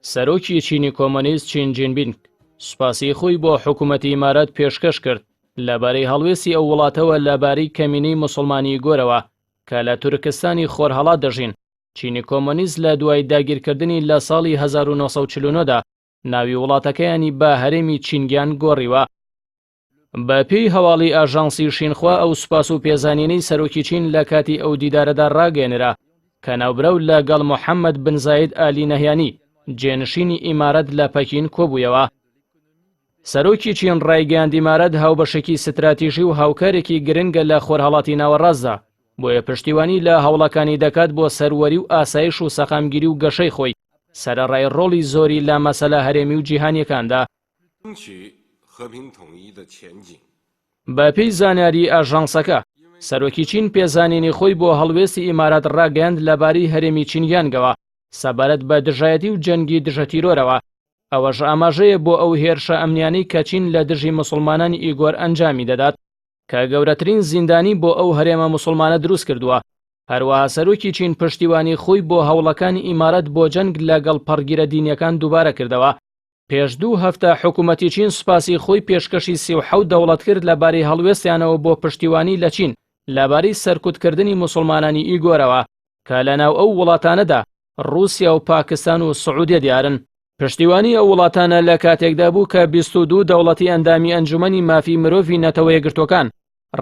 سەرۆکی چینی کۆمۆنیست چین جینبینگ سوپاسی خۆی بۆ حکومەتی ئیمارات پێشکەش کرد لەبارەی هەڵوێستی ئەو وڵاتەوە لەبارەی کەمینەی موسڵمانی ئیگۆرەوە کە لە تورکستانی خۆرهەڵات دەژین. چینی کۆمۆنیست لە دوای داگیرکردنی لە ساڵی 1949 دا ناوی وڵاتەکەیانی بە هەرێمی چینگیان گۆڕیوە. بە پێی هەواڵی ئاژانسی شینخوا ئەو سوپاس و پێزانینەی سەرۆکی چین لە کاتی ئەو دیدارەدا ڕاگەیەنرا کە ناوبراو لە گەڵ محەممەد بن زاید ئالی نەهیانی جێنشینی ئیمارات لە پەکین کۆبوویەوە. سەرۆکی چین ڕایگەیاند ئیمارات هاوبەشێکی ستراتیژی و هاوکارێکی گرنگە لە خۆرهەڵاتی ناوەڕاستدا، بۆیە پشتیوانی لە هەوڵەکانی دەکات بۆ سەروەری و ئاسایش و سەقامگیری و گەشەی خۆی، سەرەڕای ڕۆڵی زۆری لە مەسەلە هەرێمی و جیهانییەکاندا. بەپێی زانیاریی ئاژانسەکە، سەرۆکی چین پێزانینی خۆی بۆ هەڵوێستی ئیمارات ڕاگەیاند لەبارەی هەرێمی چینگیانگەوە سەبارەت بە دژایەتی و جەنگی دژەتیرۆرەوە، ئەوەش ئاماژەیە بۆ ئەو هێرشە ئەمنیانەی کە چین لە دژی موسڵمانانی ئیگۆر ئەنجامی دەدات، کە گەورەترین زیندانی بۆ ئەو هەرێمە موسڵمانە دروستکردووە. هەروەها سەرۆکی چین پشتیوانی خۆی بۆ هەوڵەکانی ئیمارات بۆ جەنگ لەگەڵ پەڕگیرە دینییەکان دووبارە کردەوە. پێش دوو هەفتە حکومەتی چین سوپاسی خۆی پێشکەشی 37 دەوڵەت کرد لەبارەی هەڵوێستیانەوە بۆ پشتیوانی لە چین لەبارەی سەرکوتکردنی موسڵمانانی ئیگۆرەوە کە لەناو ئەو وڵاتانەدا ڕووسیا و پاکستان و سعودیە دیارن. پشتیوانی ئەو وڵاتانە لە کاتێکدا بوو کە 22 دەوڵەتی ئەندامی ئەنجومەنی مافی مرۆڤی نەتەوە یەکگرتووەکان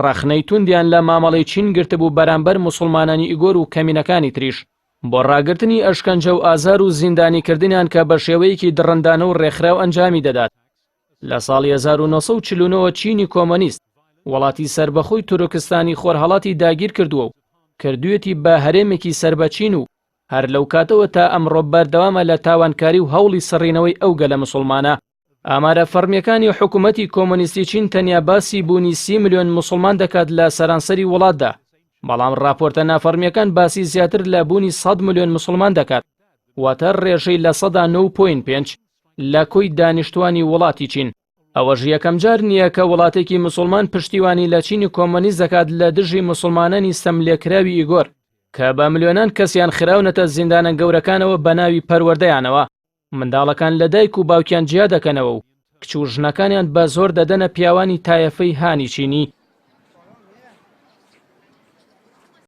ڕەخنەی توندیان لە مامەڵەی چین گرتبوو بەرامبەر موسڵمانانی ئیگۆر و کەمینەکانی تریش بۆ ڕاگرتنی ئەشکەنجە و ئازار و زیندانیکردنیان کە بە شێوەیەکی دڕندانە و ڕێکخراو ئەنجامی دەدات. لە ساڵی 1949 چینی کۆمۆنیست وڵاتی سەربەخۆی تورکستانی خۆرهەڵاتی داگیر کردووە و کردوویەتی بە هەرێمێکی سەر بە چین و هەر لەو کاتەوە تا ئەمڕۆ بەردەوامە لە تاوانکاری و هەوڵی سڕینەوەی ئەو گەلە مسوڵمانە. ئامارە فەڕمییەکانی حکوومەتی کۆمۆنیستی چین تەنیا باسی بوونی 30 ملیۆن موسڵمان دەکات لە سەرانسەری وڵاتدا، بەڵام ڕاپۆرتە نافەڕمییەکان باسی زیاتر لە بوونی 100 ملیۆن موسڵمان دەکات، واتە ڕێژەی 9.5% لە کۆی دانیشتوانی وڵاتی چین. ئەوەش یەکەمجار نییە کە وڵاتێکی موسڵمان پشتیوانی لە چینی کۆمۆنیست دەکات لە دژی موسڵمانانی ستەملێکراوی ئیگۆر، کە بە ملیۆنان کەسیان خراونەتە زیندانە گەورەکانەوە بە ناوی پەروەردەیانەوە. منداڵەکان لە دایک و باوکیان جیا دەکەنەوە و کچ و ژنەکانیان بە زۆر دەدەنە پیاوانی تایەفەی هانی چینی.